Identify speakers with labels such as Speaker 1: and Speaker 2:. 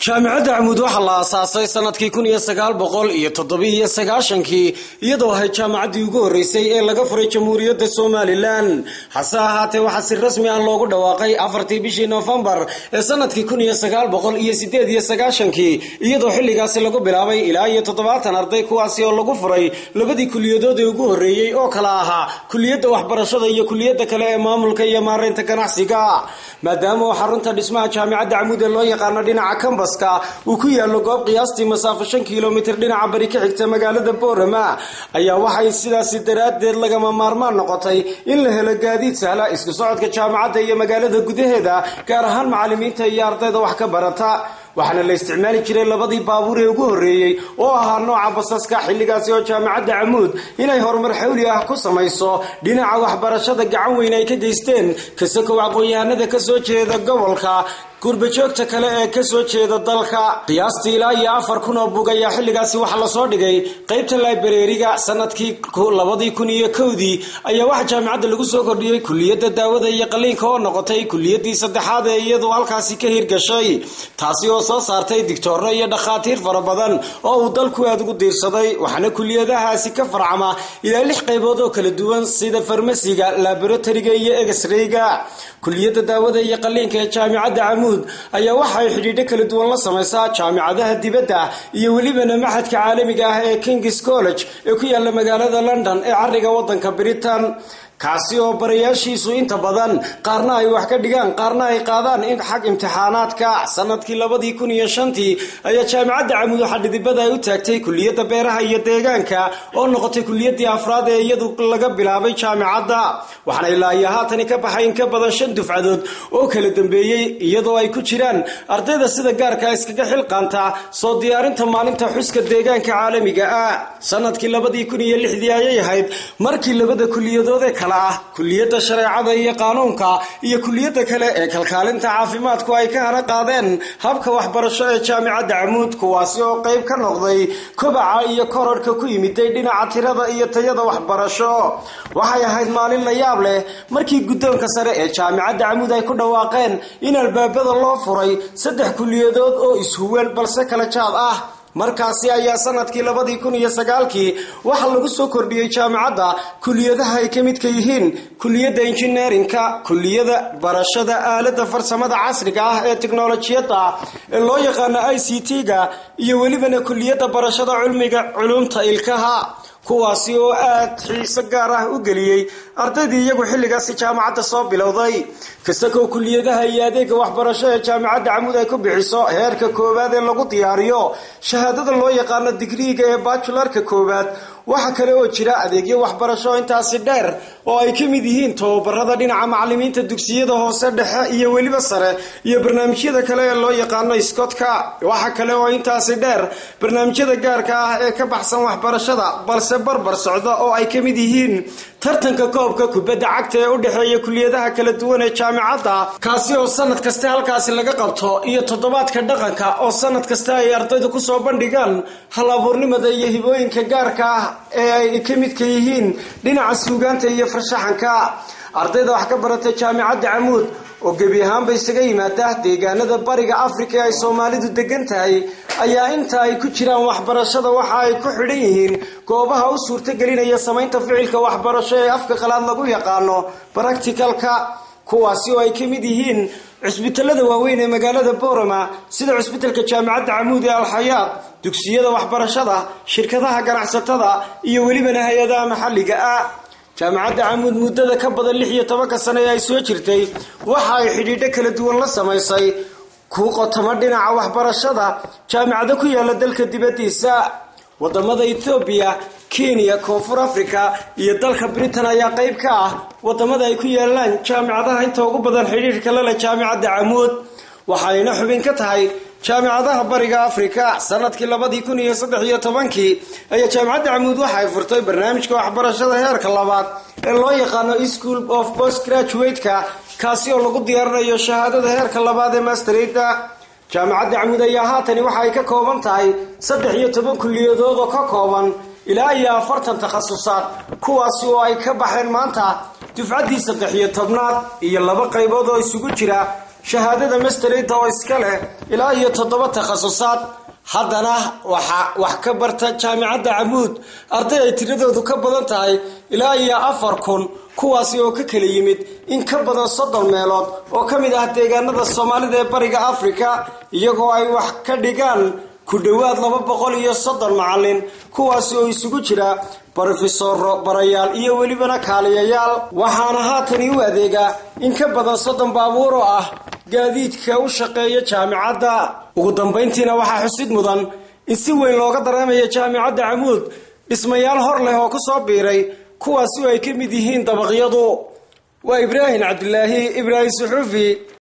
Speaker 1: Jaamicadda Camuud waxaa la aasaasay sanadkii 1997-kii, iyadoo ahayd jaamacaddii ugu horreysay ee laga furay Jamhuuriyadda Somaliland. Hase ahaatee, waxaa si rasmi ah loogu dhawaaqay 4-tii bishii Noofembar ee sanadkii 1998-kii, iyadoo xilligaasi lagu bilaabay ilaa iyo 70 arday, kuwaasi oo lagu furay labadii kuliyadood ee ugu horreeyey oo kala ahaa kuliyadda waxbarashada iyo kuliyadda kale ee maamulka iyo maareynta ganacsiga. Maadaama oo xarunta dhismaha Jaamicadda Camuud ee loo yaqaano dhinaca kambaska uu ku yaalo goob qiyaastii masaafo 5 kilomitir dhinaca bari ka xigta magaalada Boorama, ayaa waxay sidaasi daraaddeed lagama maarmaan noqotay in la helo gaadiid sahla isku socodka jaamacadda iyo magaalada gudaheeda, gaar ahaan macallimiinta iyo ardayda wax ka barata. Waxaana la isticmaali jiray labadii baabuur ee ugu horreeyey oo ahaa nooca basaska, xilligaasi oo Jaamacadda Camuud inay horumar xawli ah ku samayso dhinaca waxbarashada gacan weyn ay ka geysteen, kasakow aqoon-yahanada kasoo jeeda gobolka, gurbajoogta kale ee kasoo jeeda dalka. Qiyaastii ilaa iyo 4000 oo bug ayaa xilligaasi waxaa lasoo dhigay qeybta library-ga. Sanadkii 2001-dii ayaa waxaa jaamicadda lagu soo kordhiyey kuliyadda daawada iyo qaliinka, oo noqotay kuliyaddii saddexaad ee iyadu halkaasi ka hirgashay, taasi oo soo saartay digtoorro iyo dhakhaatiir fara badan oo uu dalku aada ugu diirsaday. Waxaana kuliyadahaasi ka farcama ilaa lix qaybood oo kala duwan, sida farmasiga, laboratory-ga iyo X-ray-ga. Kuliyadda daawada iyo qaliinka ee Jaamicadda Camuud ayaa waxa ay xidhiidho kala duwan la samaysaa jaamicadaha dibadda iyo welibana machadka caalamiga ah ee King's College ee ku yaala magaalada London ee cariga waddanka Britain, kaasi oo barayaashiisu inta badan qaarna ay wax ka dhigaan, qaarna ay qaadaan in xag imtixaanaadka. Sanadkii 2005-tii ayaa Jaamicadda Camuud waxaa dhidibada ay u taagtay kuliyadda beeraha iyo deegaanka, oo noqotay kuliyaddii afraad ee iyadu laga bilaabay jaamicadda. Waxaana ilaa iyo haatani ka baxay in ka badan shan dufcadood oo kala dambeeyey, iyadoo ay ku jiraan ardayda sida gaarka iskaga xilqaanta soo diyaarinta maalinta xuska deegaanka caalamiga ah. Sanadkii 2006-dii ayay ahayd markii labada kuliyadood ee kale ah kuliyadda shareecada iyo qaanuunka iyo kuliyadda kale ee kalkaalinta caafimaadku ay ka hana qaadeen habka waxbarasho ee Jaamicadda Camuud, kuwaasi oo qayb ka noqday kobaca iyo kororhka ku yimiday dhinaca tirada iyo tayada waxbarasho. Waxay ahayd maalin la yaab leh markii guddoonka sare ee Jaamicadda Camuud ay ku dhawaaqeen in albaabada loo furay saddex kuliyadood oo ishuwan balse kala jaad ah. Markaasi ayaa sanadkii 2009-kii waxaa lagu soo kordhiyey jaamicadda kuliyadaha ay ka midka yihiin kuliyadda injineerinka, kuliyada barashada aaladda farsamada casriga ah ee tiknolojiyadda ee loo yaqaano ICT-ga, iyo welibana kuliyadda barashada cilmiga culumta ilkaha, kuwaasi oo aad xiiso gaar ah u geliyey ardaydii iyagu xilligaasi jaamacadda soo bilowday. Kasakow kuliyadaha iyo adeega waxbarasho ee Jaamicadda Camuud ay ku bixiso heerka koowaad ee lagu diyaariyo shahaadada loo yaqaano digriiga ee bachelor-ka koowaad, waxa kale oo jira adeegyo waxbarasho intaasi dheer oo ay ka mid yihiin tababarada dhinaca macalimiinta dugsiyada hoose, dhexe iyo weliba sare, iyo barnaamijyada kale ee loo yaqaano iskotka. Waxa kale oo intaasi dheer barnaamijyada gaarka ah ee ka baxsan waxbarashada balse barbar socda, oo ay ka mid yihiin tartanka koobka kubadda cagta ee u dhexeeya kuliyadaha kala duwan ee jaamicadda, kaasi oo sanad kasta halkaasi laga qabto, iyo toddobaadka dhaqanka oo sanad kasta ay ardaydu kusoo bandhigaan hal abuurnimada iyo hibooyinka gaarka ah ee ay ka midka yihiin dhinaca suugaanta iyo farshaxanka. Ardayda wax ka baratay Jaamicadda Camuud oo gebi ahaanba isaga yimaada deegaanada Bariga Afrika ee ay Soomaalidu degan tahay ayaa inta ay ku jiraan waxbarashada waxa ay ku xidhan yihiin goobaha u suurtagelinaya samaynta ficilka waxbarasho ee afka qalaad lagu yaqaano practical-ka, kuwaasi oo ay ka mid yihiin cusbitalada waaweyn ee magaalada Boorama, sida cusbitalka Jaamicadda Camuud ee Alxayaad, dugsiyada waxbarashada, shirkadaha ganacsatada iyo welibana hay-adaha maxalliga ah. Jaamicadda Camuud muddada ka badan 16-ka sano ee ay soo jirtay waxa ay xidhiidho kala duwan la samaysay ku qotamo dhinaca waxbarashada jaamicado ku yaala dalka dibaddiisa. Wadamada Ethoobiya, Kenya, Koonfur Africa iyo dalka Britain ayaa qayb ka ah wadamada ay ku yaalaan jaamicadaha inta ugu badan xidhiidhka la leh Jaamicadda Camuud, waxayna xubin ka tahay jaamicadaha Bariga Afrika. Sanadkii 2013-kii ayaa Jaamicadda Camuud waxay furtay barnaamijka waxbarashada heerka labaad ee loo yaqaano School of Post Graduate-ka, kaasi oo lagu diyaarinayo shahaadada heerka labaad ee masterada. Jaamicadda Camuud ayaa haatani waxa ay ka kooban tahay 13 kuliyadood oo ka kooban ilaa iyo 40 takhasusaad, kuwaasi oo ay ka baxeen maanta dufcaddii 13aad iyo laba qaybood oo isugu jira Shahaadada masterida oo iska leh ilaa iyo 7 takhasusaad. Haddana waxaa wax ka barta Jaamicadda Camuud arday ay tiradoodu ka badan tahay ilaa iyo 4000, kuwaasi oo ka kala yimid in ka badan 30 meelood oo ka mid ah deegaanada Soomaalida ee Bariga Afrika, iyagoo ay wax ka dhigaan ku dhowaad 230 macallin, kuwaasi oo isugu jira brofesoro, barayaal iyo welibana kaaliyayaal. Waxaana haatani u adeegaa in ka badan 30 baabuur oo ah gaadiidka u shaqeeya jaamicadda. Ugu dambayntiina waxaa xusid mudan in si weyn looga dareemaya Jaamicadda Camuud dhismayaal hor leh oo kusoo biiray, kuwaasi oo ay ka mid yihiin dabaqyadu. Waa Ibraahim Cabdilaahi Ibraahim Suxuufi.